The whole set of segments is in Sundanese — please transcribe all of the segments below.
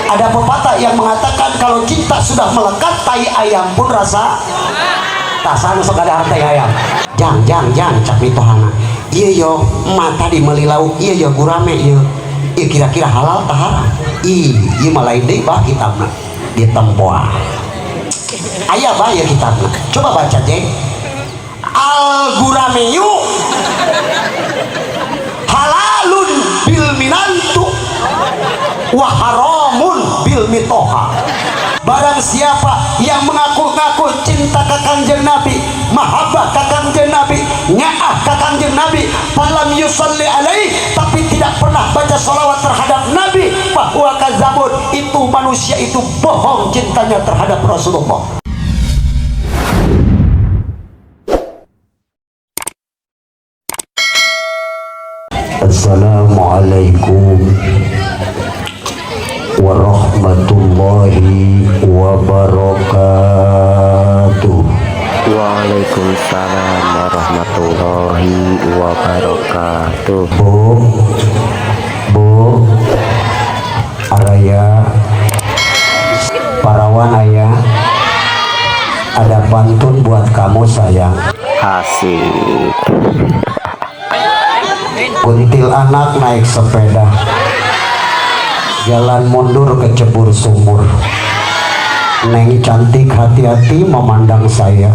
Ada pepatah yang mengatakan kalau cinta sudah melekat, tai ayam pun rasa tasana sok ada tai ayam. Jang jang jang cak mitohana. Iya yo mata di meuli lauk, iya yo gurame ieu. Ieu kira-kira halal tah haram? Ih, ieu mah lain deui bah kitabna. Ditempoan. Aya bah ieu kitabna. Coba baca jeng. Al gurameyu halalun bil minantu wa haramun bil mitoha. Barang siapa yang mengaku-ngaku cinta ke Kangjeng Nabi, mahabbah ke Kangjeng Nabi, nyaah ke Kangjeng Nabi, falam yusalli alaih, tapi tidak pernah baca sholawat terhadap Nabi, bahwa kazabun, itu manusia itu bohong cintanya terhadap Rasulullah. Assalamualaikum warahmatullahi wabarakatuh. Waalaikumsalam warahmatullahi wabarakatuh. Bu, Bu, Araya, Parawan ayah, ada pantun buat kamu sayang. Asik. Kuntil anak naik sepeda, jalan mundur kecebur sumur. Neng cantik hati-hati memandang saya,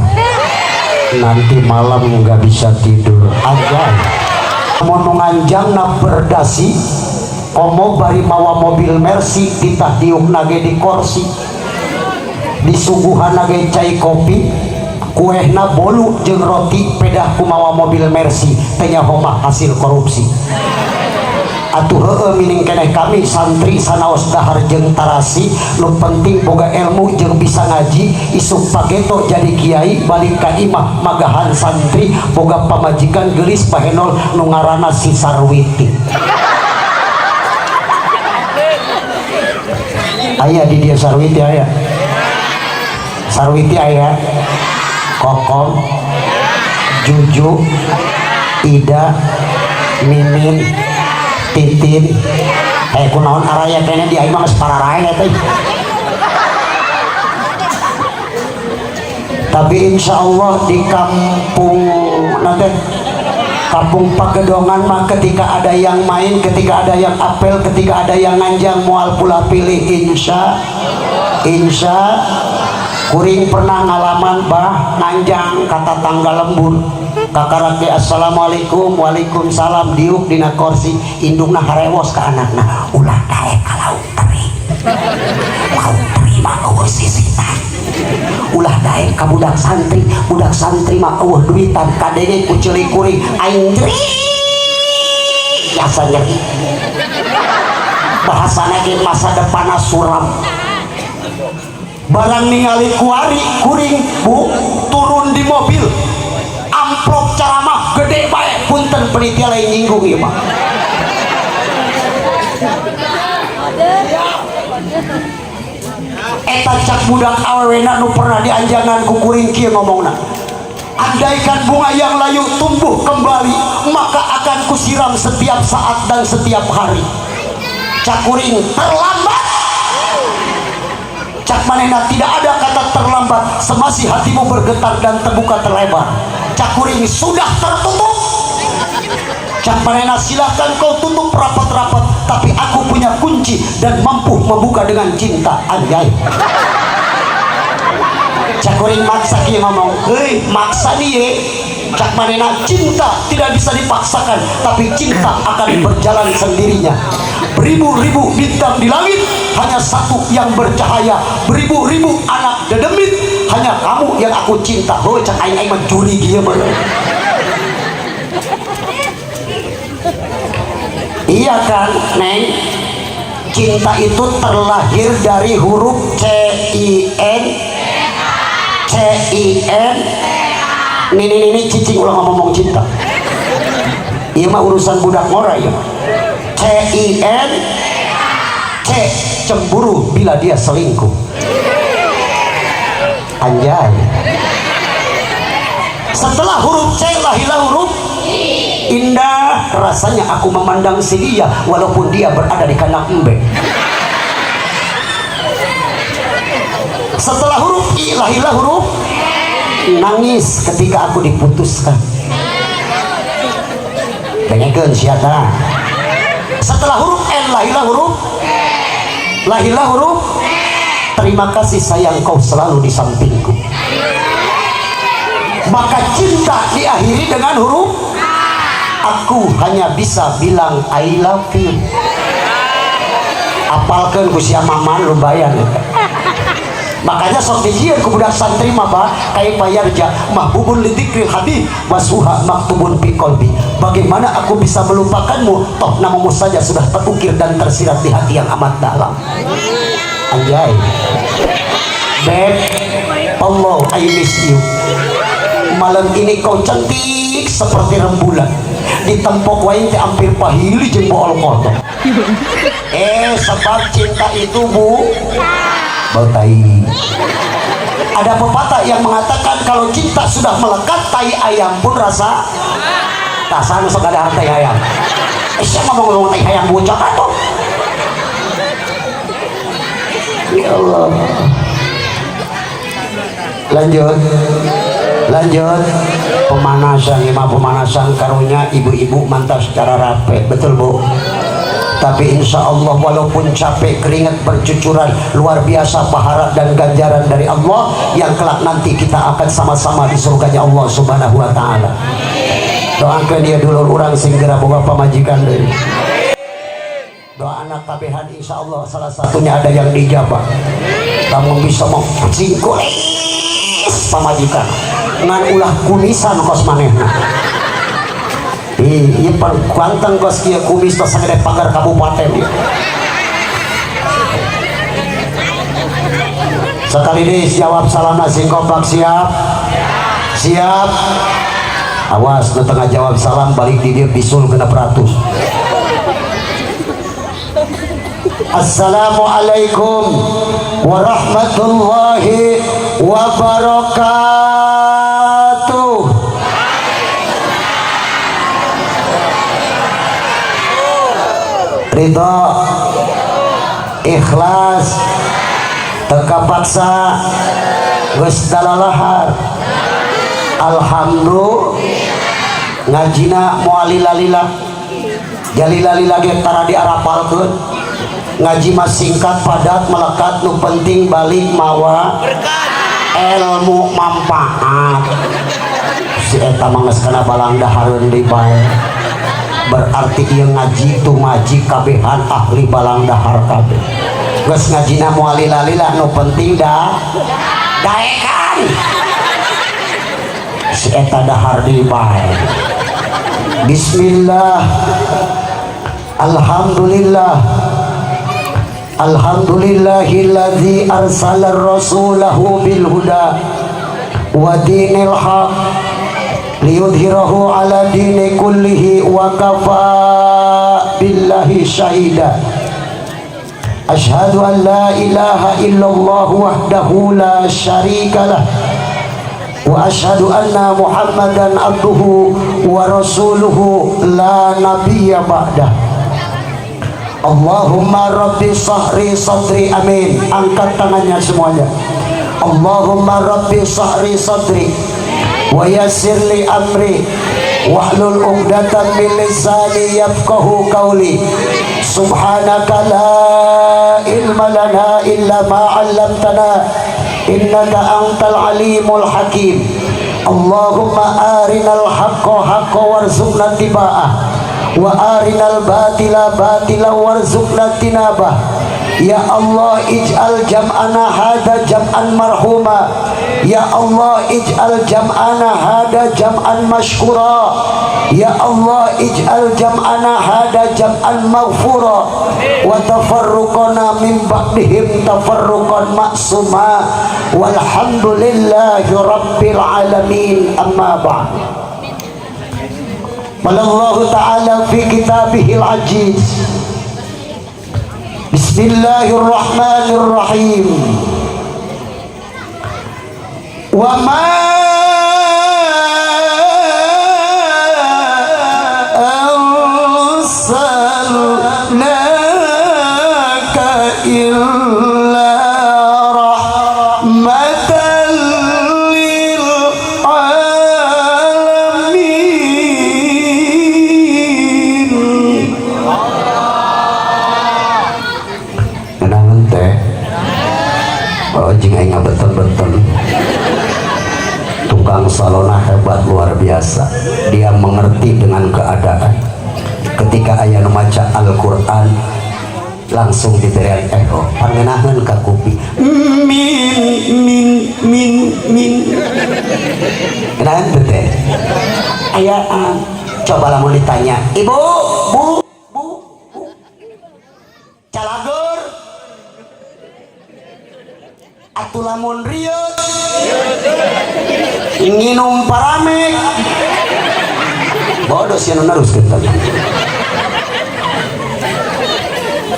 nanti malam nggak bisa tidur. Aja mau nganjang na berdasi, komo bari mawa mobil Mercy, ditah diuk nage di kursi, disuguhan nage cai kopi, kuehna bolu jeung roti, pedah kumawa mobil Mercy, teh nyaho mah hasil korupsi. Atuh heueuh mining keneh kami santri sanaos dahar jeung tarasi, nu penting boga ilmu jeung bisa ngaji, isuk pageto jadi kiai, balik ka imah magahan santri, boga pamajikan geulis bahenol nu ngaranna si Sarwiti. Aya di dia Sarwiti aya. Sarwiti aya. Kokom, Juju, Ida, Mimin, Titin. Kunaon araya kene di aing mah geus pararae teh. Tapi insya Allah di kampung nanti kampung Pagedongan mah ketika ada yang main, ketika ada yang apel, ketika ada yang nganjang, moal pula pilih insya insya. Kuring pernah ngalaman bah nganjang kata tangga lembur kakarake assalamualaikum waalaikumsalam diuk dina kursi indungna harewos ka anakna ulah daek ka lauk teri, lauk teri mah eueuh sisitan, ulah daek ka budak santri, budak santri mah eueuh duitan, kadenge ku ceuli kuring aing nyeri biasa nyeri bahasana ge masa depanna suram. Barang ningali kuari kuring bu turun di mobil amplop ceramah gede bae, punten penitia lain nyinggung ieu mah. Eta cak budak awewena nu pernah dianjangan ku kuring kieu ngomongna, andaikan bunga yang layu tumbuh kembali maka akan kusiram setiap saat dan setiap hari. Cak kuring terlambat. Cak manehna tidak ada kata terlambat semasih hatimu bergetar dan terbuka terlebar. Cak kuring sudah tertutup. Cak manehna silahkan kau tutup rapat-rapat, tapi aku punya kunci dan mampu membuka dengan cinta. Anjay. Cak kuring maksa kieu ngomong, heuy maksa nih. Cak manehna cinta tidak bisa dipaksakan, tapi cinta akan berjalan sendirinya. Beribu-ribu bintang di langit, hanya satu yang bercahaya. Beribu-ribu anak dedemit, hanya kamu yang aku cinta. Heuh cak aing aing mah juri kieu mah. Iya kan, Neng? Cinta itu terlahir dari huruf C I N C I N. Nini nini cicing ulah ngomong cinta. Ieu mah urusan budak ngora ieu. C I N C, cemburu bila dia selingkuh. Anjay. Setelah huruf C lahirlah huruf Indah rasanya aku memandang si dia walaupun dia berada di kandang embe. Setelah huruf I lahirlah huruf nangis ketika aku diputuskan. Dengekeun sia tah. Setelah huruf N lahirlah huruf terima kasih sayang, kau selalu di sampingku. Maka cinta diakhiri dengan huruf aku hanya bisa bilang I love you. Apalkeun ku sia maman, lumayan ya. Makanya sok dijieun ku budak santri mah, bah, kaifa yarja mahbubun lidzikril habib wasmuha maktubun fi qalbi. Bagaimana aku bisa melupakanmu, toh namamu saja sudah terukir dan tersirat di hati yang amat dalam. Anjay. Beb, Allah, I miss you. Malam ini kau cantik seperti rembulan. Ditempok wae teh hampir pahili jeung bool kotor. Eh, sebab cinta itu, bu, bau tai. Ada pepatah yang mengatakan kalau cinta sudah melekat, tai ayam pun rasa rasanya sok ada tai ayam. Eh, siapa mau ngomong tai ayam, bocah atuh. Ya Allah. Lanjut. Lanjut. Pemanasan lima pemanasan, karunya ibu-ibu mantap secara rapi. Betul, Bu? Tapi insya Allah walaupun capek, keringat bercucuran, luar biasa pahala dan ganjaran dari Allah yang kelak nanti kita akan sama-sama di surganya Allah Subhanahu wa Ta'ala. Doakan dia dulur urang sing geura boga pamajikan deui. Doa anak kabehan, insya Allah salah satunya ada yang dijabah. Kamu bisa mau singkulis pamajikan ngan ulah kumisan kos manehna. Ih, ieu pan ganteng kos kieu, kumis tos sagede pagar kabupaten ieu. Sekali deui jawab salam sing kompak, siap? Siap. Awas nu tengah jawab salam balik di dieu bisul 600. Assalamualaikum warahmatullahi wabarakatuh. Ridho, ikhlas, teka paksa, geus dalalahar. Alhamdulillah ngajina moal lila-lila. Jalila-lila ge tara diarapalkeun. Ngaji mah singkat, padat, melekat, nu penting balik mawa ilmu manfaat. Si eta mah geus kana balang dahareun deui bae. Berarti ieu ngaji tu ngaji kabehan ahli balang dahar kabeh. Geus ngajina moal lila-lila, nu penting da daekan. Si eta dahar deui bae. Bismillah. Alhamdulillah. Alhamdulillahilladzi arsala rasulahu bil huda wa dinil haq liyudhhirahu ala dini kullihi wa kafa billahi syahida. Asyhadu an la ilaha illallah wahdahu la syarikalah wa asyhadu anna Muhammadan abduhu wa rasuluhu la nabiyya ba'dah. Allahumma rabbi sahri sadri, amin. Angkat tangannya semuanya. Allahumma rabbi sahri sadri wa yassir li amri wahlul 'uqdatam min lisani yafqahu qawli. Subhanaka la ilma lana illa ma 'allamtana innaka antal alimul hakim. Allahumma arinal haqqa haqqa warzuqna tiba'ah wa arinal batila batila warzuqna tinabah. Ya Allah, ij'al jam'ana hada jam'an marhuma. Ya Allah, ij'al jam'ana hada jam'an mashkura. Ya Allah, ij'al jam'ana hada jam'an maghfura. Wa tafarruqana min ba'dihim tafarruqan ma'suma. Walhamdulillahi rabbil alamin. Amma ba'd. Qala Allah Ta'ala fi kitabihil aziz. Bismillahirrahmanirrahim. Wa ma arsalnaka illa rahmatan Oh, jeung aing ngabeton-beton. Tukang salona hebat, luar biasa. Dia mengerti dengan keadaan. Ketika aya nu maca Al-Qur'an, langsung diberian echo, pangenaheun ka kuping, min min min min, kenahan teu teh aya. Ah, coba lamun ditanya, "Ibu, bu, bu, bu, calageur atuh lamun rieut nginum Paramex." Bodoh sih anu neruskeun tadi.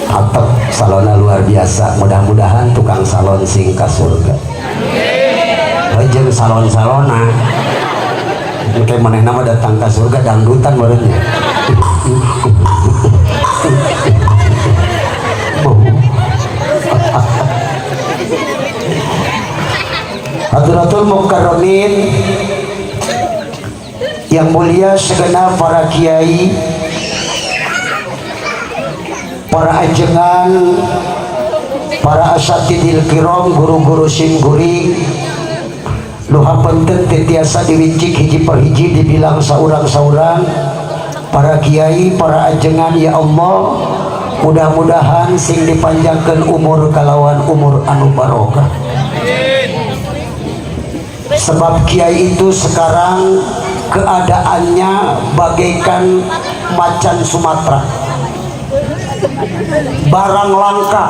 Atap salona luar biasa. Mudah-mudahan tukang salon sing ka surga. Jeung salon-salona kayak manehna mah datang ke surga dangdutan meureunnya. Bau. Hadratul Mukarramin yang mulia, segenap para kiai, para ajengan, para asatidil kirom, guru-guru simkuring, nu hapunten teu tiasa diwincik hiji per hiji, dibilang saurang-saurang. Para kiai, para ajengan, ya Allah, mudah-mudahan sing dipanjangkan umur kalawan umur anu barokah, sebab kiai itu sekarang keadaannya bagaikan macan Sumatera, barang langka.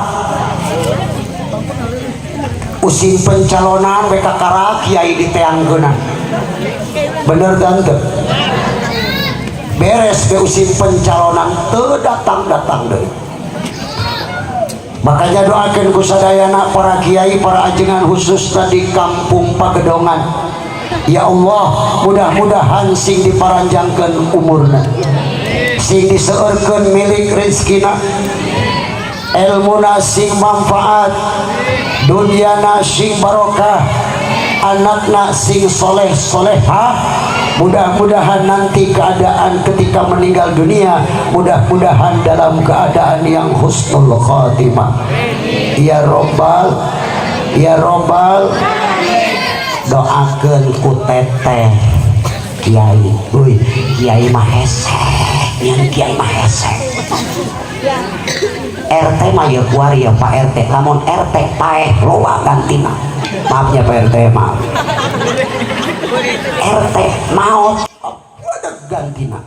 Usim pencalonan we kakara kiai diteangkeunna, bener tante? Beres ke usim pencalonan, teu datang-datang deui. Makanya doakan ku sadayana para kiai, para ajengan, khususnya di kampung Pagedongan. Ya Allah, mudah-mudahan sing diparanjangkeun umurna, sing diseueurkeun milik rezekina, ilmuna sing manfaat, dunyana sing barokah, anakna sing soleh soleha. Mudah-mudahan nanti keadaan ketika meninggal dunia, mudah-mudahan dalam keadaan yang husnul khatimah. Ya robbal, ya robbal. Doakeun ku teteh kiai. Euy, kiai mah hese nyan, kiai mah hese. RT mah ya kuari ya Pak RT. Lamun RT paeh, loba gantina. Maafnya Pak RT, maaf. RT maot, ada gantina.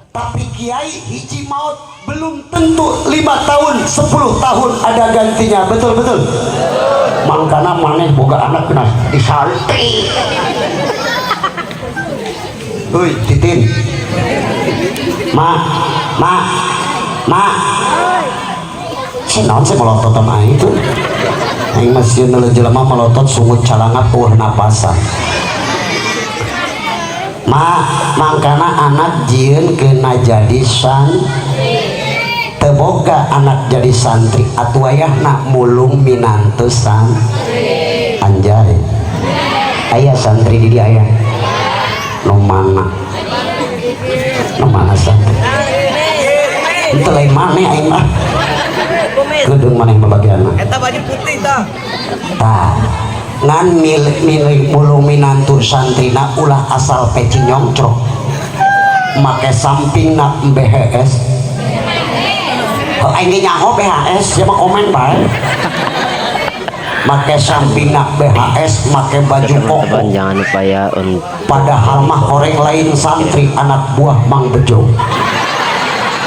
Tapi kiai hiji maut, belum tentu 5 tahun, 10 tahun ada gantinya. Betul, betul. Mangkana maneh boga anak kena disantri. Hui, titin, ma, ma, ma, si naon sih melotot sama aing tuh? Aing masih nulu jelema melotot, sungut calangap, eueuh napasan. Ma, mangkana anak jieun kena jadi san teu boga anak jadi santri atuh wayahna mulung minantu san. Anjay, aya santri di dia? Aya nu mana? Nu mana santri itu? Lain maneh, aing mah kedeung maneh mah bagianna. Eta baju putih tah. Tah, ngan milik milik mulung minantu santrina ulah asal peci nyongcrok, make samping na BHS. Oh, aing ge nyaho BHS ya mah, komen bae. Make samping na BHS, make baju koko. Teman-teman, jangan lupa ya untuk Padahal mah koreng lain santri, anak buah Mang Bejo.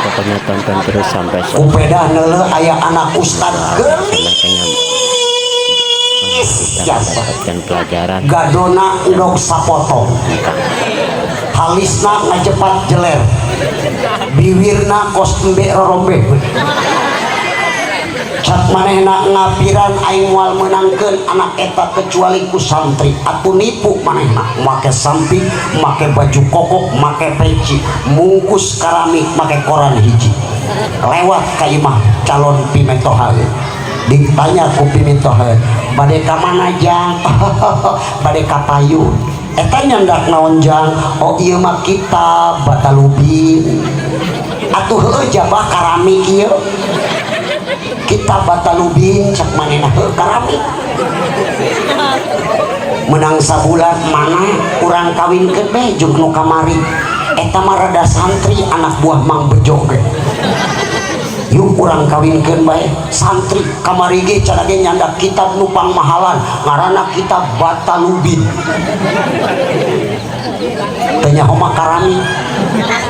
Pokoknya tonton terus sampai selesai. Kupeda neuleuh aya anak ustad geulis Kita jasa. Mendapatkan pelajaran. Gadona endog sapotong, halisna ngajepat jeler, biwirna kos embe rorombe. Cak manehna, "Ngapiran aing moal meunangkeun anak eta kecuali ku santri." Atuh nipu manehna, make samping, make baju koko, make peci, mungkus karami, make koran hiji, lewat ka imah calon pimitoha. Ditanya ku pimitoha, "Bade ka mana, Jang?" "Bade ka payun." "Eta nyandak naon, Jang?" "Oh, ieu mah kitab Batalubin." "Atuh heueuh jabah karami kieu." Kitab Batalubin cek manehna, heuh karami. Menang sabulan mana urang kawinkeun be jeung nu kamari. Eta mah rada santri, anak buah Mang Bejo ge. Yuk, urang kawinkeun bae, santri kamari ge cara ge nyandak kitab nu pangmahalan, ngaranna Kitab Batalubin. Teu nyaho mah karami.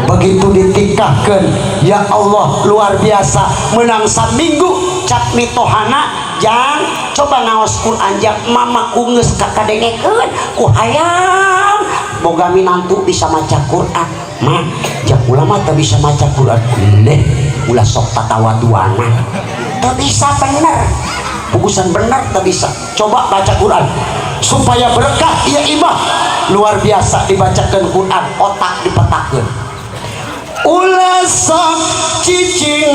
Begitu ditikahkeun, ya Allah, luar biasa, menang saminggu cak mitohana, "Jang, coba ngaos Quran, jang." Mama ku geus kakadengekeun ku hayang boga minantu bisa maca Quran. "Mah, jak ulama teu bisa maca Quran." "Leh, ulah sok tatawaduana. Teu bisa bener, pugusan bener teu bisa. Coba baca Quran supaya berkah." Iya imah, luar biasa, dibacakan Quran, otak dipetakeun. Ulah sok cicing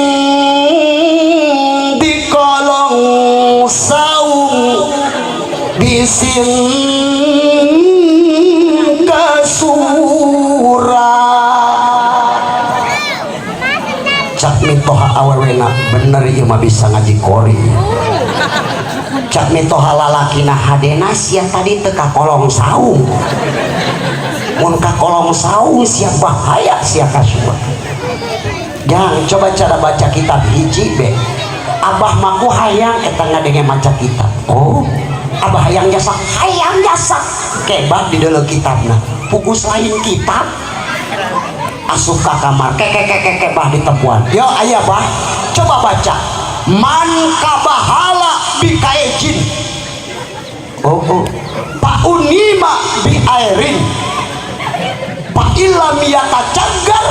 di kolong saung, bisi kasura. Cak mitoha awewena, "Bener ieu mah bisa ngaji kori." Cak mitoha lalakina, "Hadena sia tadi teu ka kolong saung. Mun ka kolong saung sia, bahaya sia kasura. Jang, coba cara baca kitab hiji be. Abah mah ku hayang eta ngadenge maca kitab." "Oh, abah hayang jasa, hayang jasa." Kebak di dalam kitabna pugus lain kitab. Asup ka kamar, ke ke ke ke ke, bah, ditempuan. "Yo, ayah, bah, coba baca man kabahala bi kaejin." Oh, "Pak unima bi airin, pak ilam yatacagar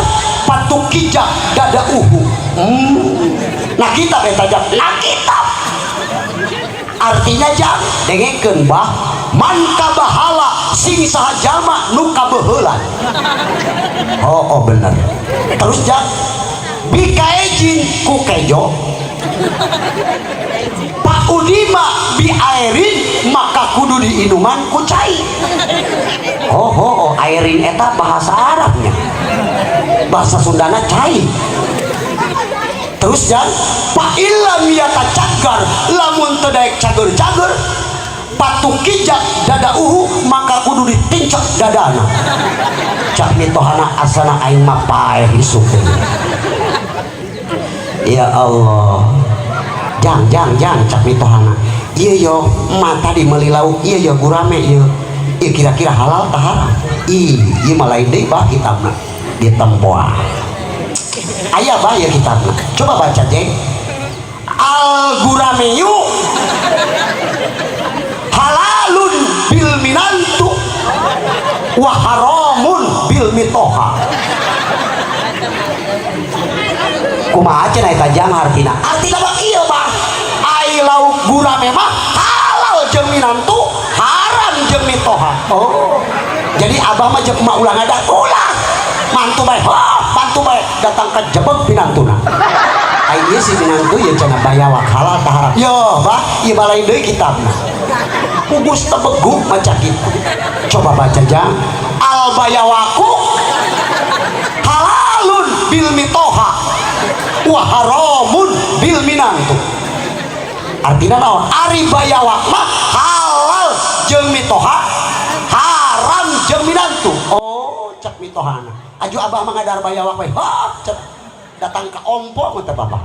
patukija dada uhu." Nah, kitab eta, jang. Nah, kitab artinya, jang, dengekeun bah. Man kabahala, sing saha jalma nu kabeuheulan. Oh, bener. Terus, jang, bikaejin, ku kejo, Pak Udima bi airin, maka kudu diinuman ku cai. Oh, airin eta bahasa Arabnya, bahasa Sundana cai. Terus, jang, Pak ilam yatacagar, lamun teu daek cager-cager, patukijak dada uhu, maka kudu ditincak dadana. Cak mitohana, "Asana aing mah paeh isuk." Ya Allah, jang, jang, jang, cak mitohana, "Iya yo, ma tadi meuli lauk, iya yo, gurame iya. Iya kira-kira halal tah haram? Ih, ieu mah lain deui, bah, kitabna." Ditempoan. "Aya, bah, ya kitabna. Coba baca, jeng. Al gurameyu halalun bil minantu wa haramun bil mitoha." "Kumaha cenah eta, jang, artina?" "Artina mah kieu, bah. Ai lauk gurame mah halal jeung minantu, haram jeung mitoha." "Oh, jadi abah mah jeung emak ulah ngadak, ulah mantu bae." Oh, mantu bae datang ke jebeg minantuna. "Ai ieu si minantu ieu cenah bayawak halal tah haram?" "Yo, bah, ieu mah lain deui kitabna." Pugus tebeguk maca kitab. "Coba baca, jang. Al bayawaku halalun bil mitoha wa haramun bil minantu." Artinya naon? Ari bayawak mah halal jeung mitoha, haram jeung minantu. "Oh," cak mitohana, "aju abah mah ngadar bayawak we." Hop, cek datang ke ompo mah teh bapak.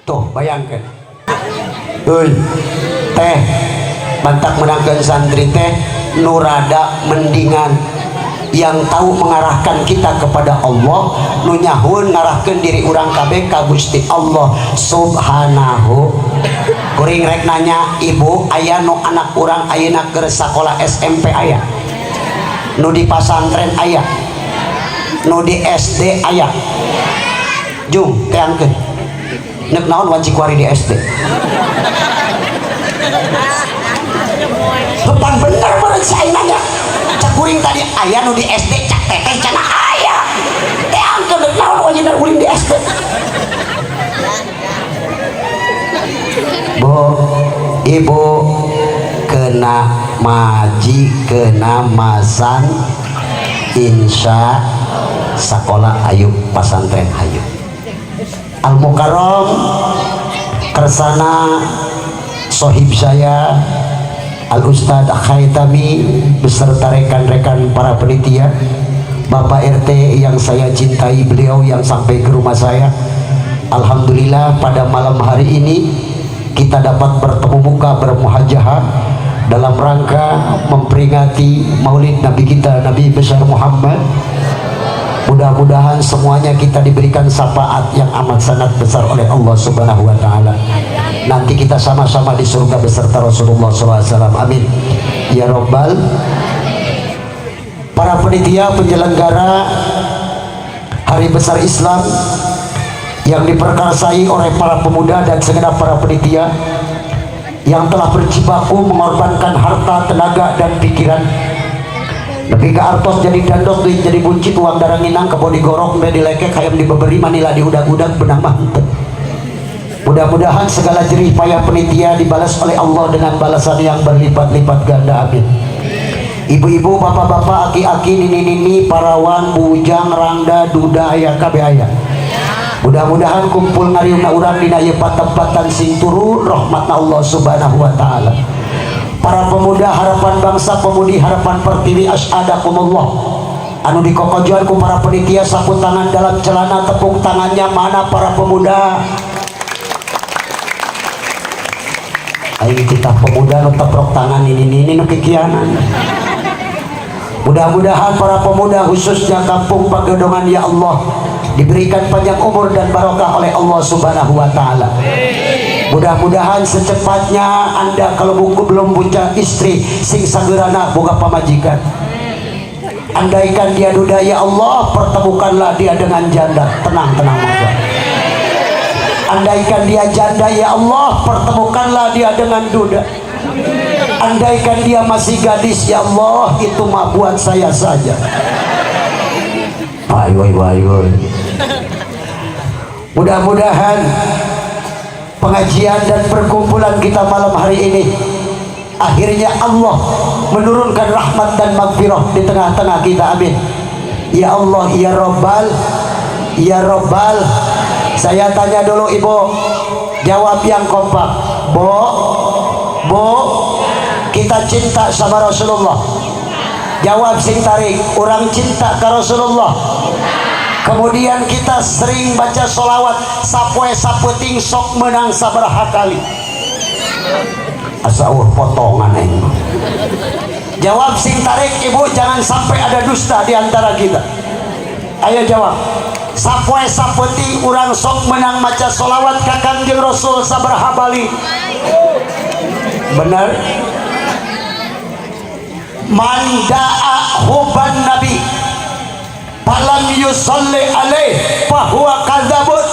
Tuh, bayangkan. Heuy, teh, bantak menangkan santri teh nurada mendingan yang tahu mengarahkan kita kepada Allah, nu nyahun ngarahkeun diri urang kabeh ka Gusti Allah Subhanahu. Kuring rek nanya, ibu, aya nu anak urang ayeuna keur sakola SMP? Aya nu di pasantren? Aya nu di SD? Aya. Jung, teangkeun, nek naon wanci kuari di SD? Depan bener meureun si aing nanya. Cak kuring tadi aya nu di SD, cak teteh cenah aya. Teangkeun, deuk naon wajib ulin di SD? Bu, ibu, kena maji, kena masan, insya sekolah ayu, pasantren ayu. Al Mukarram. Kersana sohib saya Al Ustadz Khaitami beserta rekan-rekan para penitia, Bapak RT yang saya cintai, beliau yang sampai ke rumah saya. Alhamdulillah, pada malam hari ini kita dapat bertemu muka, bermuhajahah dalam rangka memperingati Maulid Nabi kita, Nabi besar Muhammad. Mudah-mudahan semuanya kita diberikan syafaat yang amat sangat besar oleh Allah Subhanahu wa taala. Nanti kita sama-sama di surga beserta Rasulullah SAW. Amin. Ya Robbal. Para penitia penyelenggara Hari Besar Islam yang diperkarsai oleh para pemuda dan segenap para penitia yang telah berjibaku mengorbankan harta, tenaga, dan pikiran. Nepi ka artos jadi dandos, duit jadi buncit, uang daranginang, kebo digorok, embe dilekek, hayam dibeberi, manila diudag-udag, benang mah henteu. Mudah-mudahan segala jerih payah penitia dibalas oleh Allah dengan balasan yang berlipat-lipat ganda. Amin. Ibu-ibu, bapak-bapak, aki-aki, nini-nini, parawan, bujang, rangda, duda, aya kabeh aya. Mudah-mudahan kumpul ngariungna urang dina ieu patempatan sing turun rahmatna Allah Subhanahu wa taala. Para pemuda harapan bangsa, pemudi harapan pertiwi, as'adakumullah. Anu dikokojuan ku para penitia, sapu tangan dalam celana, tepuk tangannya mana para pemuda? Aing kita pemuda nu teprok tangan ini nu kikianan. Mudah-mudahan para pemuda khususnya kampung Pagedongan, ya Allah, diberikan panjang umur dan barokah oleh Allah Subhanahu wa taala. Mudah-mudahan secepatnya Anda kalau buku belum punya istri sing sagerana boga pamajikan. Andaikan dia duda, ya Allah, pertemukanlah dia dengan janda. Tenang, tenang, monggo. Andaikan dia janda, ya Allah, pertemukanlah dia dengan duda. Andaikan dia masih gadis, ya Allah, itu mah buat saya saja. Ayo, ayo, ayo. Mudah-mudahan pengajian dan perkumpulan kita malam hari ini akhirnya Allah menurunkan rahmat dan maghfirah di tengah-tengah kita. Amin. Ya Allah, ya Rabbal, ya Rabbal. Saya tanya dulu ibu, jawab yang kompak. Bu, bu, kita cinta sama Rasulullah. Jawab sing tarik, orang cinta ke Rasulullah. Kemudian kita sering baca solawat, sapoe sapeuting sok menang sabaraha kali. Asa eueuh potongan aing. Jawab sing tarik ibu, jangan sampai ada dusta di antara kita. Ayo jawab. Sapoe sapeuting urang sok menang maca solawat ka Kangjeng Rasul sabaraha bali. Benar? Man da'a huban nabi falam yusalli alaih fahuwa kadzabun.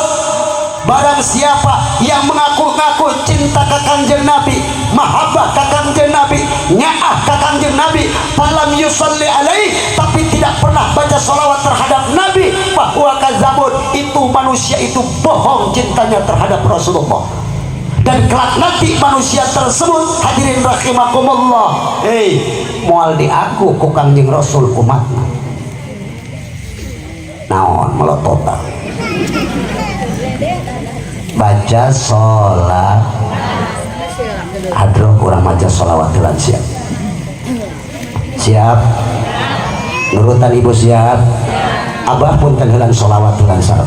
Barang siapa yang mengaku-ngaku cinta ke Kangjeng Nabi, mahabbah ke Kangjeng Nabi, nyaah ke Kangjeng Nabi, falam yusalli alaih, tapi tidak pernah baca solawat terhadap Nabi, fahuwa kadzabun, itu manusia itu bohong cintanya terhadap Rasulullah. Dan kelak nanti manusia tersebut, hadirin rahimakumullah, hei, moal diaku ku Kangjeng Rasul umatna. Naon melototan? Baca sholat hadroh, kurang baca sholawat heula. Siap, siap nurutan ibu, siap. Abah pun heula sholawat heula. Satu,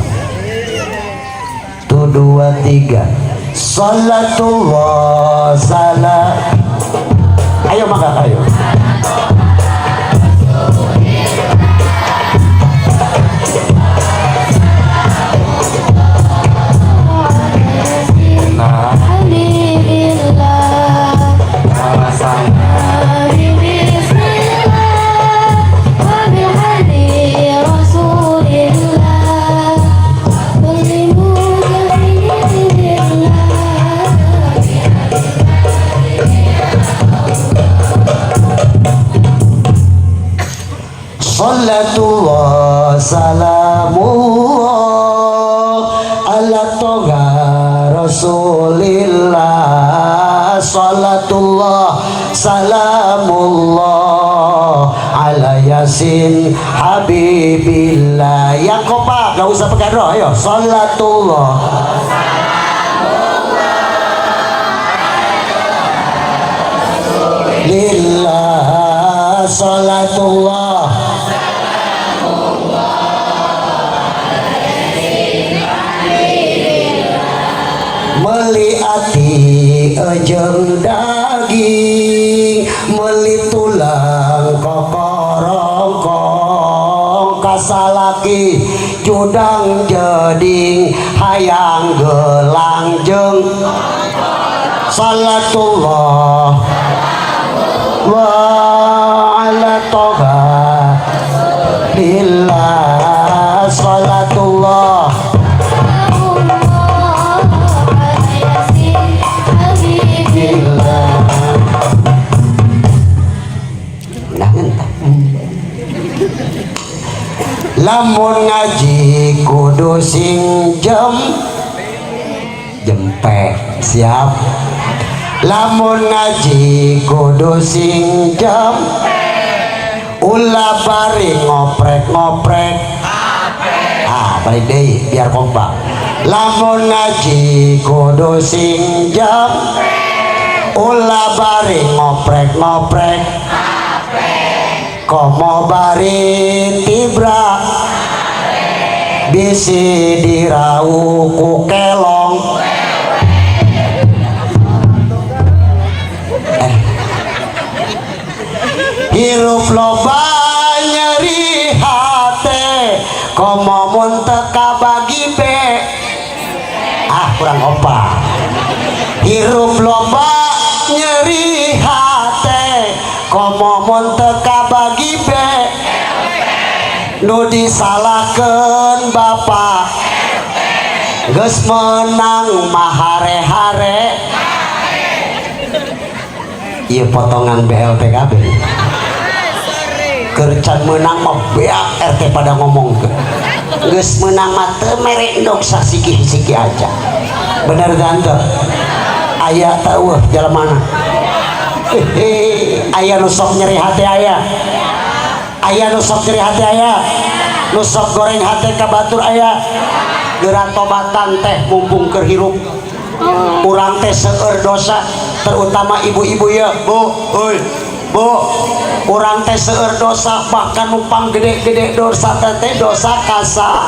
dua, tiga. Salatullah salam. Ayo maka ayo. Nah, Habibillah. Sama-sama. Bismillah wa bihadi Rasulillah kulli mujahidillah. Salatullah salamullah ala toga Rasulillah. Salatullah salamullah ala yasin habibillah. Yang kompak, gak usah pakai roh. Ayo salatullah. jeung daging, meuli tulang kokorongkong ka salaki judang jeding, hayang gelang jeung salatullah wa ala toha lillah salatullah. Allah ala Yasin Habibillah. Nah, entah. Lamun ngaji kudu sing jempe siap. Lamun ngaji kudu sing ulah bari ngoprek-ngoprek. Ah, balik deui biar kompak. Lamun ngaji kudu sing ulah bari ngoprek-ngoprek, komo bari tibra bisi diraup ku kelong. Eh. Hirup loba nyeri hate, komo mun teu kabagi be. Ah, kurang kompak. Hirup loba nyeri hate, komo mun teu kabagi be, nu disalahkeun bapak geus menang mahare-hare. Ieu potongan BLTKB keur can meunang mah beak RT pada ngomong ke geus meunang mah teu mere endog sasiki-siki aja. Bener tante? Aya teu jalan mana? Hehe, aya nu sok nyeri hati, aya aya nu sok nyeri hati, aya nu sok goreng hati ka batur, aya. Geura tobatan teh mumpung keur hirup. Urang teh seueur dosa, terutama ibu-ibu ya, Bu. Euy, Bu, urang teh seueur dosa, bahkan numpang gede-gede dosa teh dosa kasa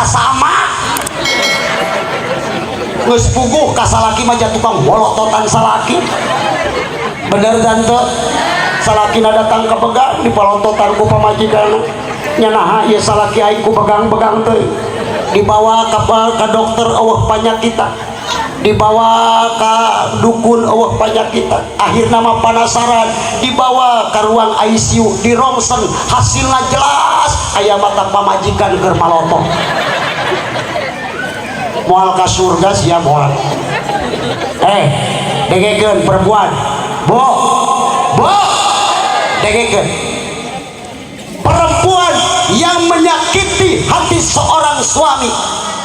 sama. Geus puguh ka salaki mah tukang bolototan salaki. Bener tante? Salakina datang ke begang dipolototan ku pamajikan. Nya naha ieu salaki aing ku begang-begang teh. Dibawa ka dokter eueuh panyakitan, dibawa ke dukun eueuh panyakitan, akhirna mah penasaran dibawa ke ruang ICU, di rongsen, hasilnya jelas aya mata pamajikan keur malotok. Moal ka surga sia, moal. Eh, dengekeun perempuan, Bu, Bu, dengekeun. Perempuan yang menyakiti hati seorang suami,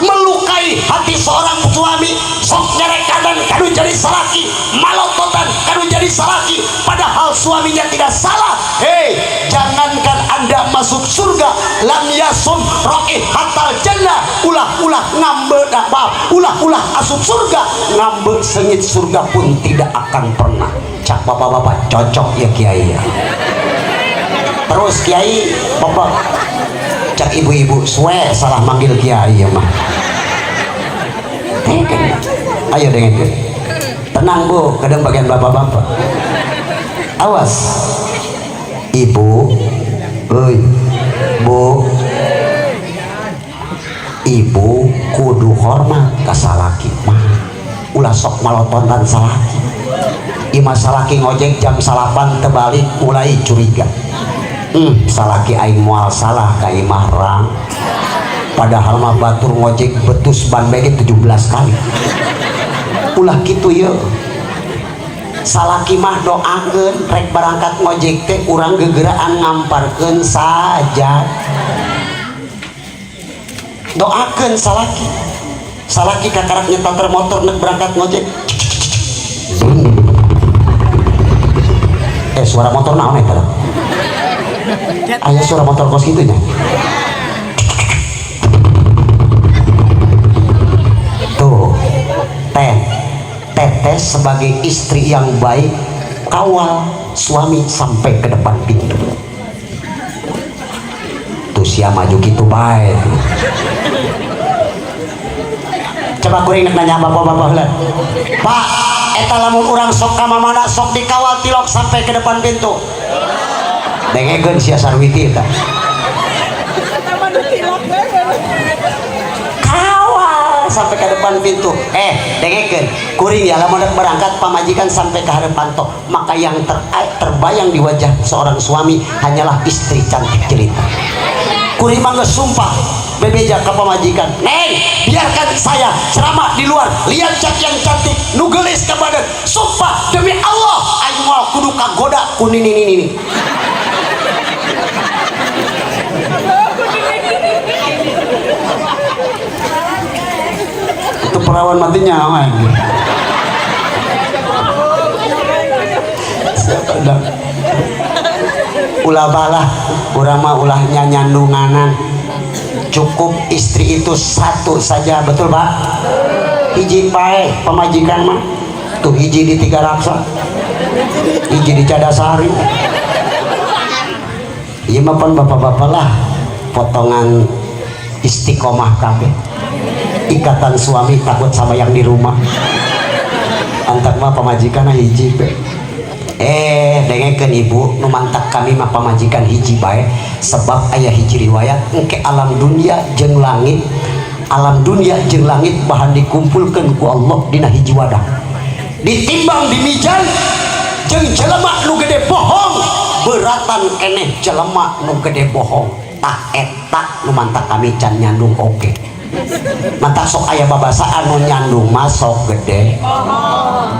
melukai hati seorang suami, sok nyerekadan kanu jadi salaki, malototan kanu jadi salaki, padahal suaminya tidak salah. Hei, jangankan Anda masuk surga, lam yasum hatal jannah, ulah-ulah ngambe, maaf, ulah-ulah asup surga, ngambe sengit surga pun tidak akan pernah. Cak bapak-bapak, cocok ya kiai ya. Terus kiai, bapak, cak ibu-ibu, suwe salah manggil kiai ya mah. Ayo dengerin. Tenang Bu, kadang bagian bapak-bapak. Awas. Ibu, oi, Bu, ibu kudu hormat ka salaki mah. Ulah sok malotontan salaki. Imah salaki ngojek jam 9 tebalik mulai curiga. Salaki aing moal salah ka imah rang. Padahal mah batur ngojek betus ban bege 17 kali. Ulah kitu ye. Salaki mah doakeun rek berangkat ngojek teh urang gegeraan ngamparkeun saja. Doakeun salaki. Salaki kakarak nyetar motor nek berangkat ngojek. Eh, suara motor naon eta? Aya suara motor kos kitu nya. Tuh, teh, teteh sebagai istri yang baik kawal suami sampai ke depan pintu. Tuh sia maju gitu baik. Coba kuring nanya bapak-bapak heula. Pak, Pak, eta lamun urang sok ka mamana sok dikawal tilok sampai ke depan pintu. Dengekeun sia Sarwiti eta. Kawal sampai ke depan pintu. Dengekeun, kuring ya lamun rek berangkat pamajikan sampai ke hadapan tok, maka yang terbayang di wajah seorang suami hanyalah istri cantik jelita. Kuring mah geus sumpah bebeja ka pamajikan, "Neng, biarkan saya ceramah di luar, lihat cak yang cantik, nu geulis ka badan. Sumpah demi Allah, aing moal kudu kagoda ku nini nini nini." Itu perawan matinya aing. Siapa dah? Ulah balah, urang mah ulah nyanyandunganan. Cukup istri itu satu saja, betul Pak? Hiji pae pamajikan mah. Tuh hiji di Tiga Raksa, hiji di Cadasari. Ieu mah pan bapak-bapak lah potongan istiqomah kabeh. Ikatan suami takut sama yang di rumah. Antak mah pamajikan hiji be. Dengekeun ibu, nu mantak kami mah pamajikan hiji bae, sebab aya hiji riwayat engke alam dunia jeung langit, alam dunia jeung langit bahan dikumpulkeun ku Allah dina hiji wadah. Ditimbang di mizan jeung jelema nu gede bohong, beratan keneh jelema nu gede bohong. Tah eta nu mantak kami can nyandung oge. Mantak sok aya babasaan nu nyandung mah sok gede.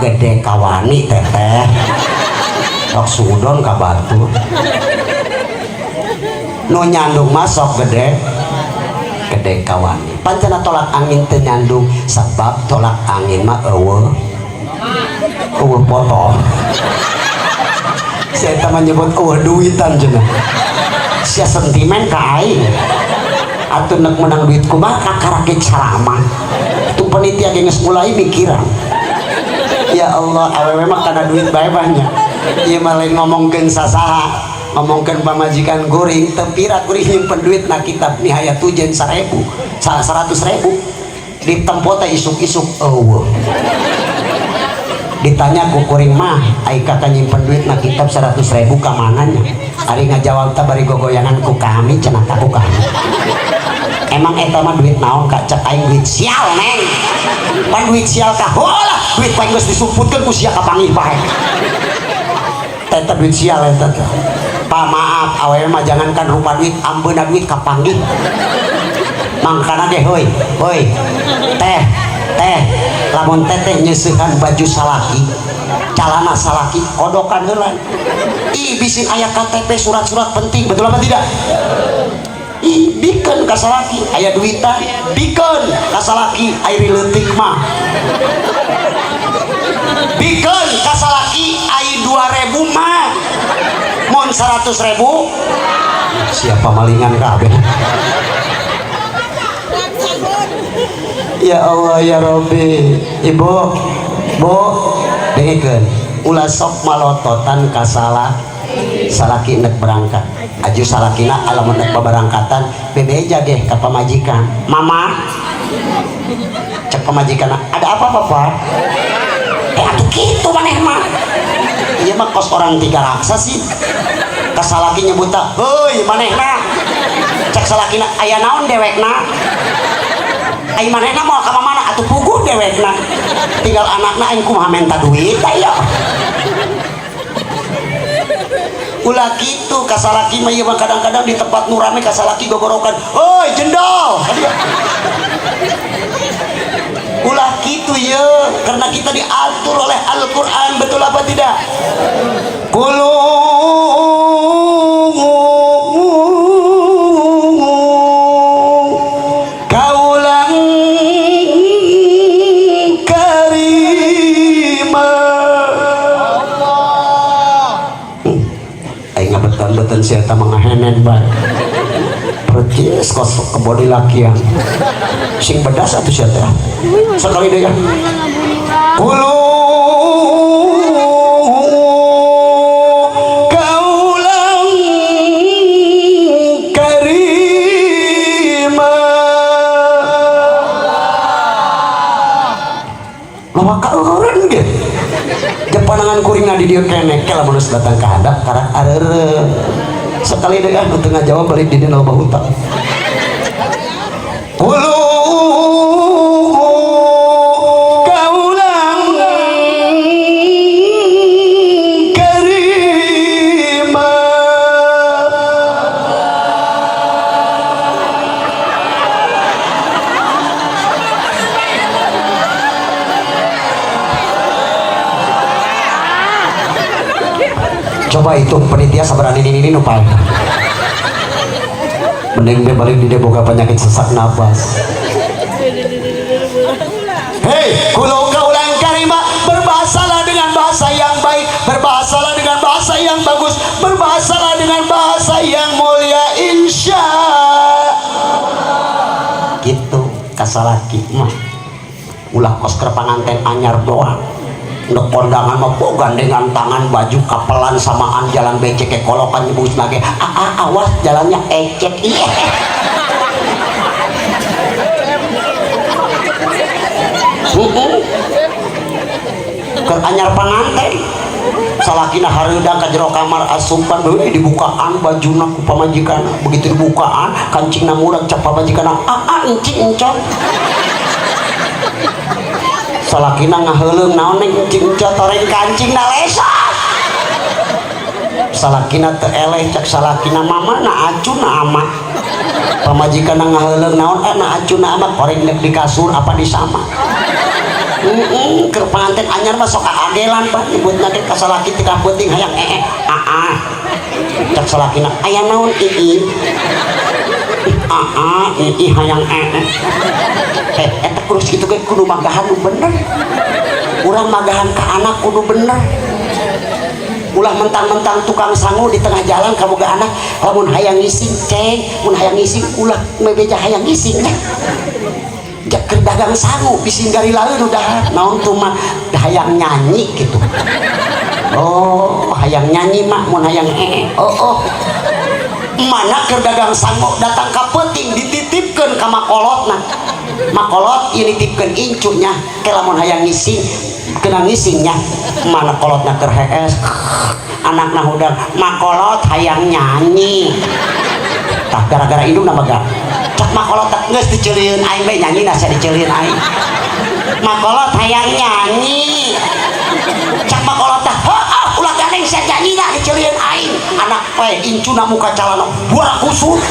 Gede kawani teteh. Sok sudon ka batur. Nu nyandung mah sok gede gede kawani. Pancena tolak angin teu nyandung sebab tolak angin mah eueuh eueuh potong. Saya teh menyebut eueuh duitan cenah. Sia sentimen ka aing. Atuh nek menang duit kumaha kakarake ceramah. Itu penitia ge geus mulai mikiran. Ya Allah, awewe mah kana duit bae banyak. Ieu mah lain ngomongkeun sasaha, ngomongkeun pamajikan kuring, teu pira kuring nyimpen duit na kitab Nihayat Tujen 1000, 100.000. Ditempo teh isuk-isuk eueuh. Ditanya ku kuring mah, ai kakak nyimpen duit na kitab 100.000 ka mana nya? Ari ngajawab teh bari gogoyangan ku kami cenah ka ku kami. Emang eta mah duit naon kak? Cek aing duit sial neng. Pan duit sial ka heulah, duit paing geus disumputkeun ku sia kapanggih bae. Eta duit sial eta teh. Pak maaf, awewe mah jangankan rupa duit, ambeuna duit kapanggih. Mangkana ge heuy, heuy. Teh, teh, lamun teteh nyeusehan baju salaki, calana salaki, kodokan heula. Ih, bisi aya KTP surat-surat penting, betul apa tidak? Ih, bikeun ka salaki, aya duitan, bikeun ka salaki, ari leutik mah. Bikeun ka salaki ai 2000 mah. Mun 100.000 siapa malingan kabeh. Ya Allah ya Rabbi. Ibu, Bu, dengekeun. Ulah sok malototan ka salah salaki nek berangkat. Aju salakina alamun nek babarangkatan bebeja geh ka pamajikan. Mama, cek pamajikan, ada apa papa? Atuh kitu maneh mah. Ieu mah kos orang Tiga Raksa sih. Ka salaki nyebutna, "Heuy manehna." Cek salakina, "Aya naon dewekna?" Ai manehna moal ka mana atuh puguh dewekna. Tinggal anakna aing kumaha menta duit aya. Ulah kitu ka salaki mah ieu mah kadang-kadang di tempat nu rame ka salaki gogorokan, "Heuy jendol." Ulah kitu ye, karena kita diatur oleh Al-Qur'an, betul apa tidak? Qulu kaulan karima. Aing ngabetan-betan sia eta mah ngahenen bae. Percis kos kebodi lakian. Sing bedas atuh sia teh. Sekali deui ya. Qulu kaulan karima. Lawa kaureun ge. Panangan kuringna di dieu keneh ke lamun geus datang ka handap karak areureun. Sekali deui ah nu teu ngajawab balik di dieu loba hutang. Qulu kaulan karima. Coba hitung penitia sabaran ini nu paling. Mending dia balik di dia boga penyakit sesak nafas. Hei, qulu kaulan karima, berbahasalah dengan bahasa yang baik, berbahasalah dengan bahasa yang bagus, berbahasalah dengan bahasa yang mulia, insya. Gitu kasalaki mah. Ulah kos keur panganten anyar doang. Ndek kondangan mah bo gandengan tangan, baju kapelan samaan, jalan becek ke kolokan nyebut lagi. Ah, ah, awas jalannya ecek. Iya. Heeh. Keur anyar panganten. Salakina hareudang ka jero kamar asupan deui dibukaan bajuna ku pamajikanna. Begitu dibukaan kancingna murag cak pamajikanna, ah, ah, encing encok. Salakina ngaheuleung naon ning encing encok toreng kancingna lesot. Salakina teu eleh cak salakina mama na acuna ama. Pamajikanna ngaheuleung naon na acuna ama koreng nek di kasur apa di sama. Heeh, keur panganten anyar mah sok aagelan Pak nyebutna ge ka salaki teu kapeuting hayang ee aa. Cak salakina aya naon ii? Aa ii hayang ee. Eta kurus kitu ge kudu magahan nu bener. Urang magahan ka anak kudu bener. Ulah mentang-mentang tukang sangu di tengah jalan kaboga anak lamun hayang ngising ceng, mun hayang ngising ulah mebeja hayang ngising nya. Jak keur dagang sangu bisi garilaeun udah naon tuh mah hayang nyanyi gitu. Oh, hayang nyanyi mah mun hayang ee. Oh, oh. Mana keur dagang sangu datang ka peuting dititipkeun ka makolotna. Makolot ieu nitipkeun incunya ke lamun hayang ngising kena ngisingnya. Mana kolotna keur hees anakna hudang makolot hayang nyanyi. Tah gara-gara indungna mah cak makolot teh geus diceulieun aing bae nyanyi na sia diceulieun aing. Makolot hayang nyanyi. Cak makolot teh heueuh ulah gandeng sia nyanyi na diceulieun aing. Anak we incuna muka calana buah kusut.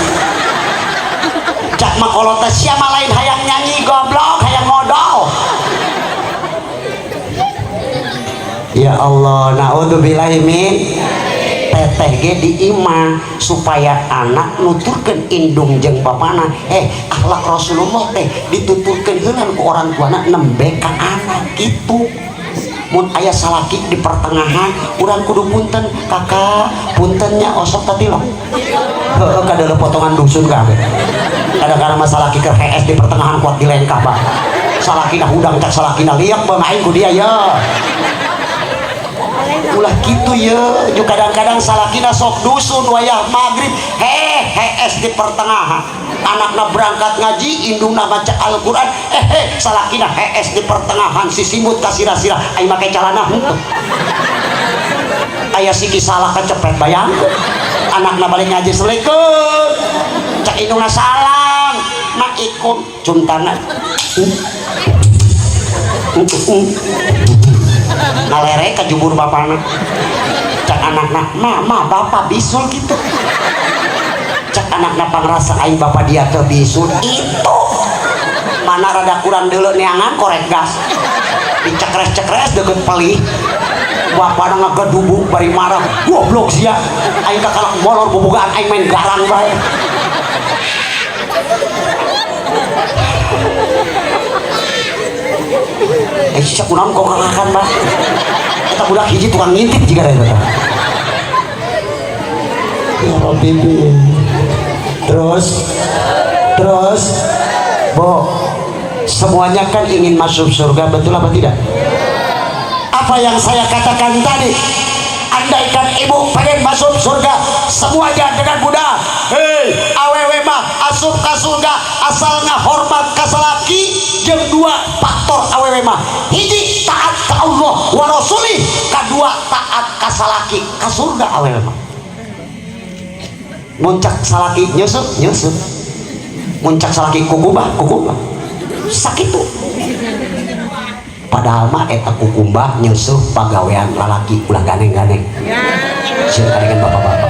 Cak makolot teh sia mah lain hayang nyanyi goblok hayang modal. Ya Allah, naudzubillahi min teteh ge di imah supaya anak nuturkeun indung jeung bapana. Akhlak Rasulullah teh dituturkeun heula ku orang tuana nembe ka anak kitu. Mun aya salaki di pertengahan urang kudu punten kakak puntennya osok tadi loh. Heeh, kadeuleu potongan dusun kabeh. Kadang-kadang mah salaki keur hees di pertengahan kuat dilengkah bah. Salakina hudang cak salakina liak bang aing ku dia ya. Ulah kitu ye, ju kadang-kadang salakina sok dusun wayah maghrib, hees di pertengahan. Anakna berangkat ngaji, indungna baca Al-Qur'an, salakina hees di pertengahan sisimut ka sirah-sirah, aing make calana henteu. Aya siki salah kecepet bayang. Anakna balik ngaji assalamualaikum. Cak indungna salam, mak ikum cium tangan. Ngalere ka jubur bapana. Cak anakna, mama bapak bisul gitu. Cak anakna pangrasa aing bapak dia teu bisul itu. Mana rada kurang deuleu neangan korek gas. Dicekres-cekres deukeut pelih. Bapana ngagedubuk bari marah, goblok sia. Aing kakalak molor bobogaan aing main garang bae. Sia kunaon kok kakakan bah. Eta budak hiji tukang ngintip jiga eta teh. Ya Rabbi. Terus terus Bo, semuanya kan ingin masuk surga, betul apa tidak? Apa yang saya katakan tadi, andaikan ibu pengen masuk surga, semuanya dengan mudah. Hei, awewe mah asup ka surga asal ngahormat ka salaki jeung dua faktor awewe mah. Hiji, taat ka Allah wa rasulih, kadua Kadua, taat ka salaki, ka surga awewe mah. Mun cek salaki nyeuseut, nyeuseut. Mun cek salaki kukumbah, kukumbah. Sakitu. Padahal mah eta kukumbah, nyeuseut pagawean lalaki, ulah gandeng-gandeng. Sieun kadengan bapak-bapak.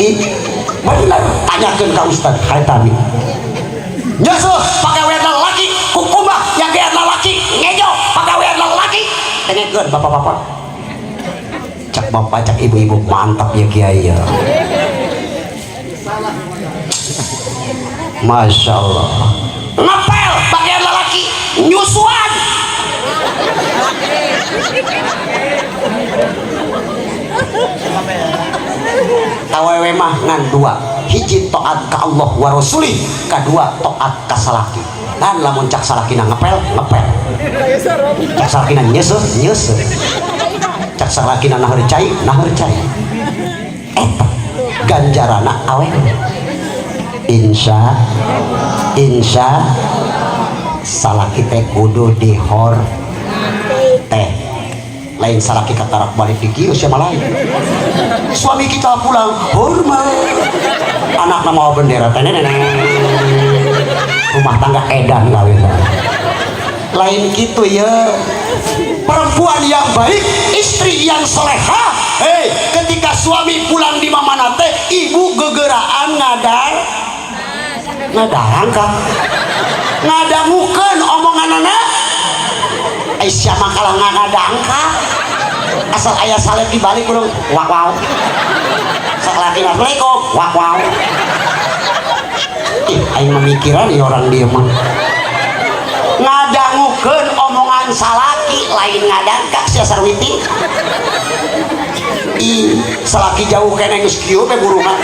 Ih, bener, tanyakeun ka Ustad Haitami. Nyeuseut pagawean lalaki, kukumbah nyagean lalaki, ngejo pagawean lalaki. Dengekeun, bapak-bapak. Cek bapak, cek ibu-ibu, mantap ya, kiai ya. Masya Allah. Ngepel bagian lelaki, nyusuan. Awewe mah ngan dua, hiji taat ka Allah wa rasulih, kadua taat ka salaki. Dan lamun cak salakina ngepel, ngepel, cak salakina nyeuseut, nyeuseut, cak salakina naheur cai, naheur cai. Eta ganjarana awewe. Insya insya salaki teh kudu dihor teh, lain salaki katarak balik di kieu siapa lain. Suami kita pulang, hormat, anak mau bendera teneneng, rumah tangga edan kawin. Lain gitu ya. Perempuan yang baik, istri yang soleha, hei, ketika suami pulang di mamana teh ibu gegeraan ngadar ngadarangka ngadangukeun omongan anak. Aisyah mah kalah ngadangka, asal ayah salep di balik kudu wak wow. Sakalaki, "Assalamualaikum," wak wow. Ih, aing memikiran ya, orang dia mah ngadangukeun omongan salaki, lain ngadangkak sia sarwiti. Ih, salaki jauh keneh geus kieu we burungan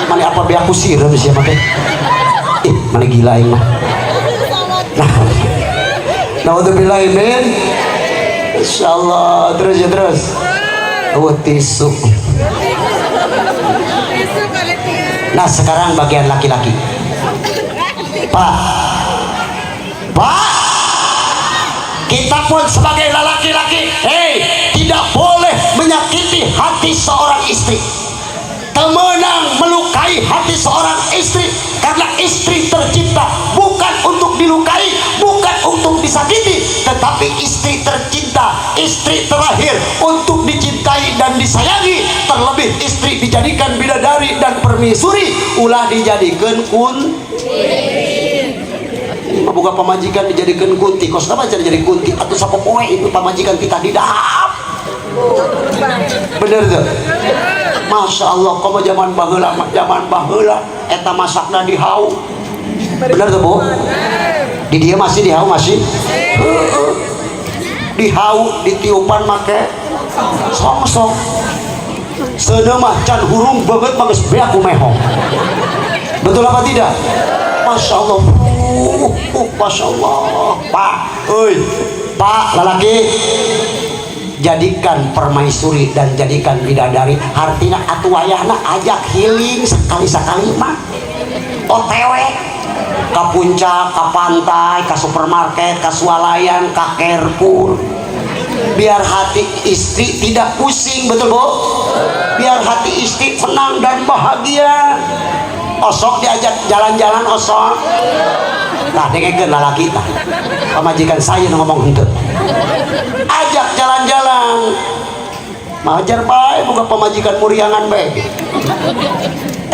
mana apa beak ku sireum sia mah teh. Ih, mana gila aing mah. Nah, naudzubillah min. Insyaallah terus ya, terus. Oh, tisu. Nah, sekarang bagian laki-laki. Pak, Pak, kita pun sebagai laki-laki, hei, tidak boleh menyakiti hati seorang istri. Teu meunang melukai hati seorang istri, karena istri tercipta bukan untuk dilukai, bukan untuk disakiti, tetapi istri tercinta, istri terlahir untuk dicintai dan disayangi. Terlebih istri dijadikan bidadari dan permaisuri, ulah dijadikan kun. Boga pamajikan dijadikan kunti, kos apa jadi kunti atau sapopoe itu pamajikan kita didahap. Bener tuh. Masya Allah, komo zaman baheula, zaman baheula eta masakna di hau. Bener tuh, Bu? Di dia masih di hau masih. Heeh. Di hau ditiupan make song-song. Seuneu mah can hurung banget mah geus beak ku mehong. Betul apa tidak? Masya Allah. Masya Allah. Pak, oi, Pak, lalaki, jadikan permaisuri dan jadikan bidadari, artinya atuh wayahna ajak healing sekali-sekali mah, OTW ke puncak, ke pantai, ke supermarket, ke swalayan, ke Carrefour, biar hati istri tidak pusing. Betul, Bu? Biar hati istri tenang dan bahagia. Osok diajak jalan-jalan, osok. Nah, dengekeun lalaki tah, pamajikan saya nu ngomong henteu. Ajak jalan-jalan majar bae, boga pamajikan muriangan bae.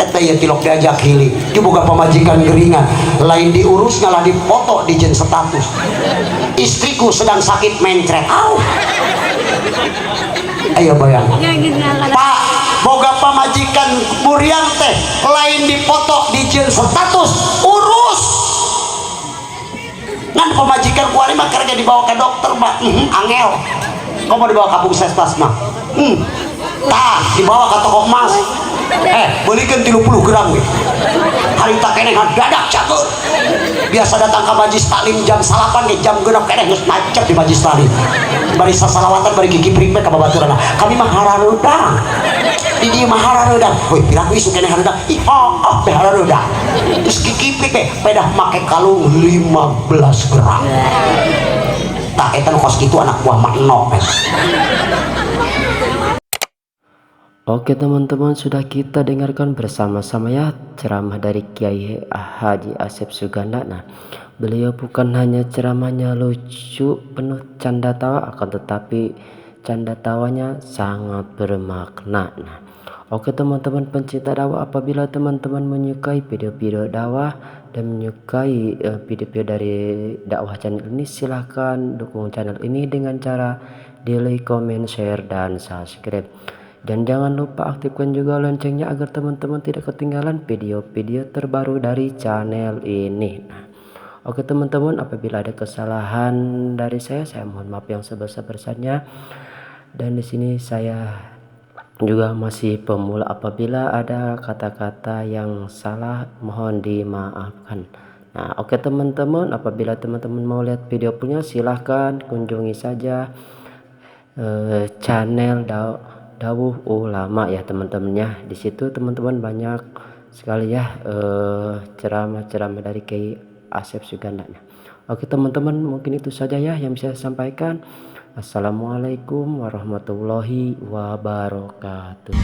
Eta ya tilok diajak healing. Dia boga pamajikan geringan, lain diurus, ngalah dipoto di jen status, "Istriku sedang sakit mencret." Au, ayo bayang, Pak, boga pamajikan muriang teh lain dipoto di jen status, urus. Ngan pamajikan kuari mah kerja dibawa ke dokter mah angel. Kau mau dibawa ke puskesmas mah tah dibawa ke toko emas, eh, belikan 30 gram we. Harita keneh dadak cager. Biasa datang ke majlis taklim jam 9 ge, jam 6 keneh geus macet di majlis taklim, bari sasalawatan, bari gigi prik ka babaturana. "Kami mah harareudang di dieu mah, harareudang." "Woi, piraku isuk keneh hareudang?" "Ih, oh, oh, teh harareudang." Terus kikiprik teh pedah make kalung 15 gram. Tak, eta nu kos kitu anak buah mak enok. Oke teman-teman, sudah kita dengarkan bersama-sama ya ceramah dari Kiai Haji Asep Suganda. Nah, beliau bukan hanya ceramahnya lucu penuh canda tawa, akan tetapi canda tawanya sangat bermakna. Nah, oke teman-teman pencinta dakwah, apabila teman-teman menyukai video-video dakwah dan menyukai video-video dari dakwah channel ini, silahkan dukung channel ini dengan cara di like, comment, share, dan subscribe. Dan jangan lupa aktifkan juga loncengnya agar teman-teman tidak ketinggalan video-video terbaru dari channel ini. Nah, oke teman-teman, apabila ada kesalahan dari saya mohon maaf yang sebesar-besarnya. Dan di sini saya juga masih pemula, apabila ada kata-kata yang salah mohon dimaafkan. Nah, oke teman-teman, apabila teman-teman mau lihat video punya silahkan kunjungi saja channel Dawuh Ulama ya teman-temannya. Di situ teman-teman banyak sekali ya ceramah-ceramah dari Kiai Asep Suganda. Oke teman-teman, mungkin itu saja ya yang bisa saya sampaikan. Assalamualaikum warahmatullahi wabarakatuh.